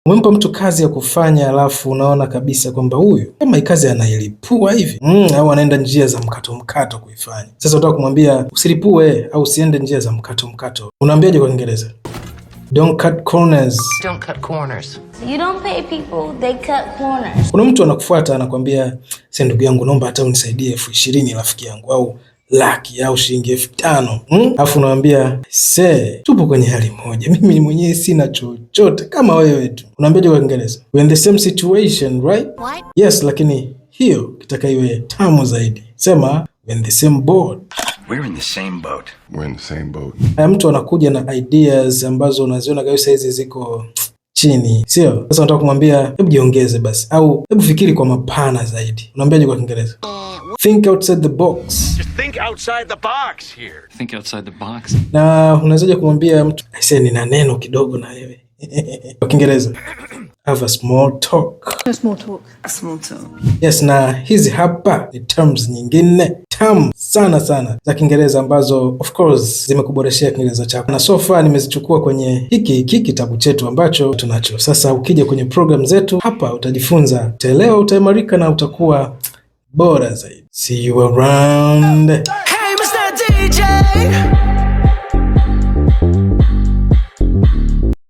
Umempa mtu kazi ya kufanya, alafu unaona kabisa kwamba huyu kama hii kazi anailipua hivi au anaenda njia za mkato mkato kuifanya. Sasa unataka kumwambia usilipue au usiende njia za mkato mkato, unaambiaje kwa Kiingereza? Don't cut corners. Don't cut corners. You don't pay people, they cut corners. Kuna mtu anakufuata anakwambia, "Se ndugu yangu, naomba hata unisaidie 20,000 rafiki yangu, au laki au shilingi 5,000," Alafu unamwambia, "Se, tupo kwenye hali moja, mimi mwenyewe sina chochote kama wewe tu." Unaambiaje kwa Kiingereza? We're in the same situation, right? What? Yes, lakini hiyo kitaka iwe tamu zaidi, sema we're in the same boat. We're in the same boat. We're in the same boat. Haya, mtu anakuja na ideas ambazo unaziona kabisa hizi ziko chini, sio? Sasa unataka kumwambia hebu jiongeze basi, au hebu fikiri kwa mapana zaidi. Unaambiaje kwa Kiingereza? Think outside the box. Just think outside the box here. Think outside the box. Na unawezaje kumwambia mtu, "Aisee, nina neno kidogo na wewe," kwa Kiingereza? Have a small talk. Small talk. Small talk. Yes, na hizi hapa ni terms nyingine tamu sana sana za Kiingereza ambazo of course zimekuboreshea Kiingereza chako, na so far nimezichukua kwenye hiki hiki kitabu chetu ambacho tunacho sasa. Ukija kwenye program zetu hapa utajifunza, utaelewa, utaimarika na utakuwa bora zaidi. See you around. Hey, Mr. DJ.